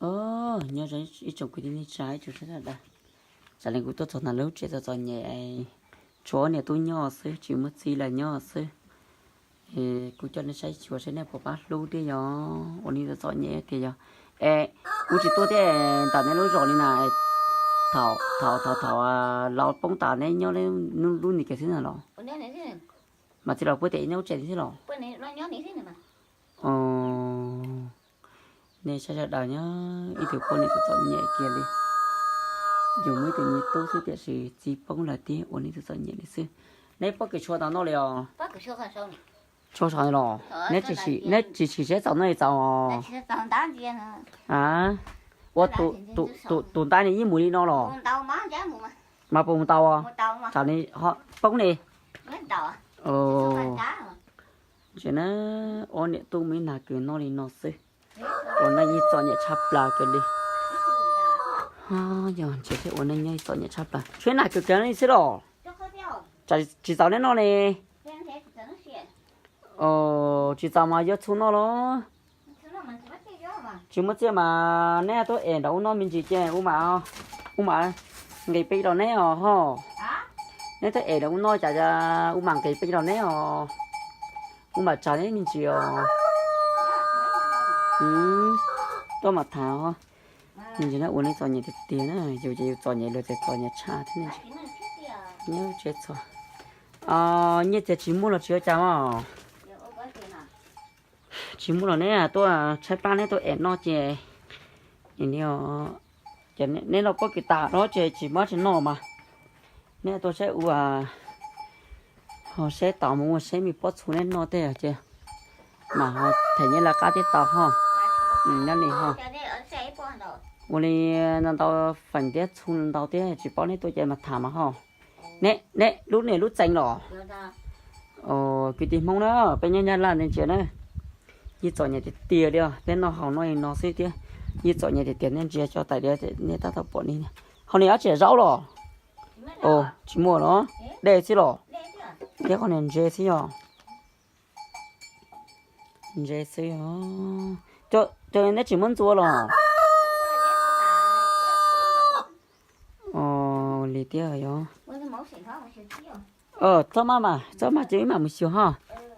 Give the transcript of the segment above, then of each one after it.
Os, nyob zoo ib tsoom kwv tij neej tsa, ib tsoom saib sawv daws. Tsam li kuv tuaj txog ntawm lub tsev txom txom nyem, tshuav niam tub nyob xwb, tsis muaj txiv los nyob xwb. Kuv coj nej saib xyuas seb nej puas pab hlub thiab yog ua neej txom txom nyem tiag yog. Es kuv tsis tuaj thiab, ntawm nej lub zos li na, thaum thaum thaum thaum los poob tas neb nyob lub ni kiag xwb na los? Mas txiv laus puag tim neb lub tsev xwb los? Nej saib sawv daws nyob, ib tug poj niam txom txom nyem kiag li. Yus muaj ib tug me tub xwb tiam sis txiv poob lawm thiab ua neej txom txom nyem li xwb. Neb pob kws tshua tau noj li os? Tshua saud los? Neb tsis sim seb txaus noj li txaus os? Ua tus ntab ni yeej mus li no los? Mas puas mus tau os? Tsam li poob li. Ntawm na, ob niam tub muaj ib nag kws noj li no xwb. Ua neej yeej txom nyem tshaj plaws kiag li. Yog ntshe thiaj ua neej nyob txom nyem tshaj plaws, tshuav nag kws kiag li xwb los? Tsis txaus neb noj ne. Tsis txaus mas yuav txhua noj los? Tsis muaj txiaj mas neb tuaj es nram ub noj me ntsis ces ub mam, ub mam nqis peb rau neb os ho. Neb tuaj es nram ub noj cas ub mam nqis peb rau neb os. Ub mam tsa neb me ntsis os. Tuaj mam tham os. Me ntsis na, ua neej txom nyem tiag tiag na, yus ces yus txom nyem, luag ces txom nyem tshaj thiab ne. Nyob tsev txhua, nyiaj txiag tsis muaj los tsis ua cas mas. Tsis muaj los neb tuaj tshaib plab neb tuaj es noj ces, ces neb noj pob kws tas no ces tsis muaj tsis noj mas. Neb tuaj saib ua, ho saib tau mus ua saib me pob txhu neb noj tej ces mam ho them nyiaj lawv qab thiab tau ho. Nyob li ho, ua li ntau ntau feem thiab txhu ntau thiab tsis paub neb tuaj ces mas tham mas ho. Neb lub niag lub txee los? Kwv tij Hmoob na, peb nyob Nyab Laj nej ntsia na, yeej txom nyem tiag tiag li os, peb noj haus noj li no xwb thiab yeej txom nyem tiag tiag. Nej ntsia cov tais diav nej tab tom pom ni, ho ni ob tseem zaub los? Tsis muaj los, dej xwb los? Thiab qhov niag ntses xwb yog. Ntses xwb yog. Cov neb tsis muab ntxuav los? Li tiag yog. Txhob maj mas, txhob maj ces wb mam mus xyuas ho.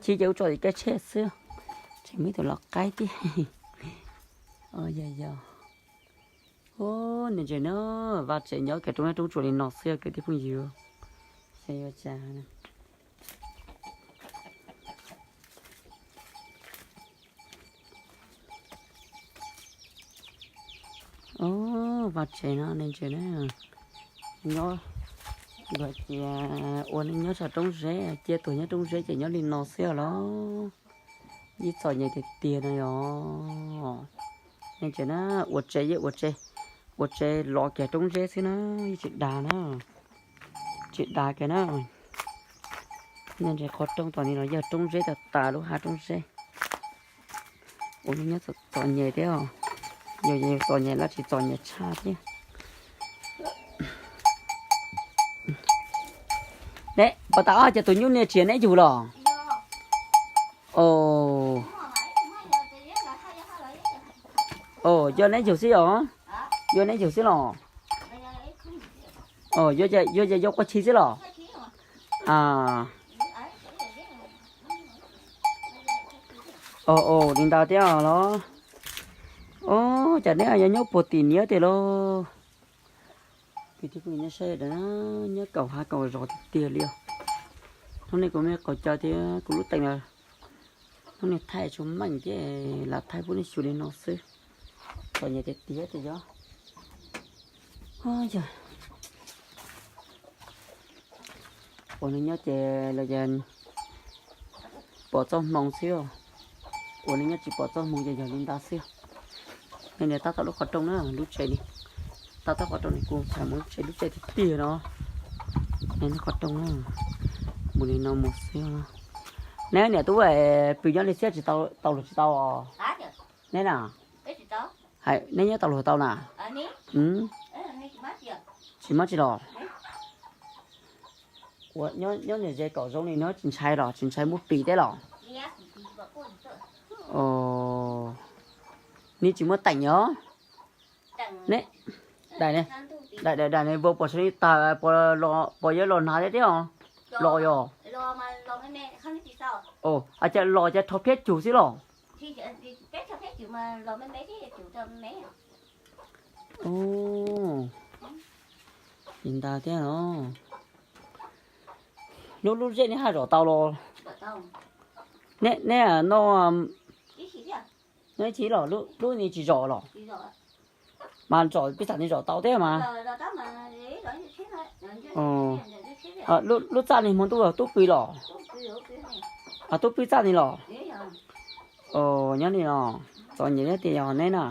Chim ces wb tso tim kab tsheb xwb. Tseem muaj ib tug los qaib thiab. Yog yog. Ub, nws ntses na, vaj tsev nyob kiag roob roob tsuas li no xwb kwv tij phooj ywg. Xyov yuav cas. Vaj tsev no nws ntses na, nyob, ua neej nyob saum roob zeb, cia tuag nyob roob zeb ces nyob li no xwb los. Yeej txom nyem tiag tiag no yog. Nej ntsia na, ua tsev yeej ua tsev, ua tsev los kiag roob zeb xwb na, yeej tsis dag na, tsis dag kiag na. Nej ntsia qhov rooj tom ni los yog roob zeb tas tas, lub hav roob zeb. Ua neej nyob txom nyem thiab, yog txom nyem los tsis txom nyem tshaj thiab. Neb puas tas ob cov tus nyuj niag tsis yog neb yug los? Yog neb yug xwb os? Yog neb yug xwb los? Yog ces yog qua khi xwb los? Li ntawd thiab los? Ov, cas neb yuav nyob puag tim niam tiag lauj? Kwv tij phooj ywg nej saib, nyob kaum hav kaum zos tiag tiag li os. Hnub no kuv me qaug caw thiab kuv lub teem, hnub no thaij tsis meej thiab, lam thaij pub nej xyuas li no xwb. Txom nyem tiag tiag tiag yog. Ua neej nyob ces los yog pom txoj hmoo xwb, ua neej nyob tsis pom txoj hmoo ces yog li ntawd xwb. Nej nias tab tom lub qhov rooj na, lub tsev li, tab tom qhov rooj li kuv tshais mus lub tsev, lub tsev tiag tiag no. Nej lub qhov rooj na, mus li no mus xwb. Neb niam tub, pw nyob li thiab tsis tau luag tsis tau os? Neb na, neb nyob tau luag tau na? Tsis muab tsis los? Ua nyob niam ze kaum zoo li no tsis ntshai los? Tsis ntshai muab pis teb los? Neb tsis muab teem os? Ne, daim, daim daim daim ne vau puas sawv li tag, puas yuav los hnav thiab thiab os? Los yog. Ua cas los cas rho phiab cum xwb los? Li ntawd thiab os. Lub lub zej neb haj zom tau los? Neb neb noj, noj ib chim los lub ni tsis zom los? Mas zom pib txam ni zom tau thiab mas. Lub txaj ni hmo ntuj tub pw los? Tub pw txaj ni los? Nyob li no, txom nyem thiab tiag yog neb na.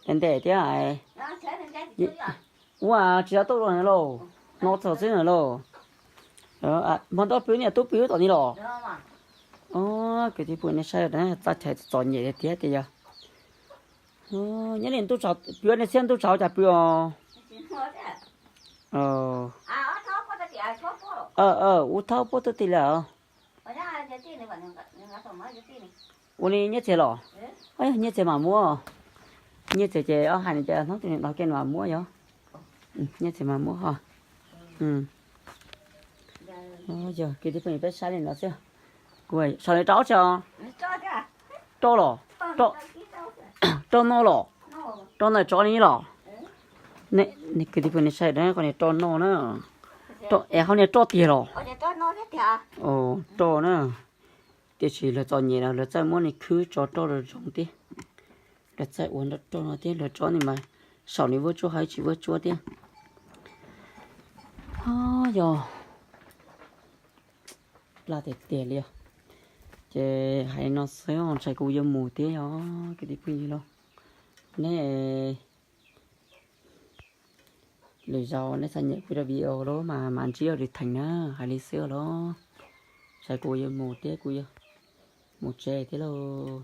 Ntev ntev thiab. Ua tsis tau tuaj dua na lauj, no txog xwb na lauj. Hmo ntuj pw niam tub pw tom ni los? Kwv tij phooj ywg nej saib txaj chaw txom nyem tiag tiag yog. Nyob li ntuj tsaus pw, nej txhiab ntuj tsaus cas pw os? Ub thaub puab tuaj ti lawm. Ua li nyiaj txiag los? Nyiaj txiag mam muab. Nyiaj txiag ces ob hais no ces hnub twg no kiag mam muab yog. Nyiaj txiag mam muab ho. Yog kwv tij phooj ywg peb saib li no xwb. Kuv sau li rau tso. Rau los? Rau no los? Rau no tso li los? Kwv tij phooj ywg saib qhov niag rau no na. Es qhov niag rau tiag los? Rau na. Tiam sis lawv txom nyem no lawv txawj muab nws khwb tso rau zoo zoo thiab. Lawv txawj ua nrau rau no thiab lawv tso ni mas saum nws vuab tsuab hauv tsis vuab tsuab thiab. Yog plab tiag tiag li os. Ces hais li no xwb os, ntshai kuv yuav mus thiab yog kwv tij phooj ywg lauj. Neb lwm zaus nej txhaj nyiam kuv cov video lauj mas mam ntsib ua lwm theem na, hais li xwb lauj. Ntshai kuv yuav mus thiab kuv yuav mus tsev thiab lauj.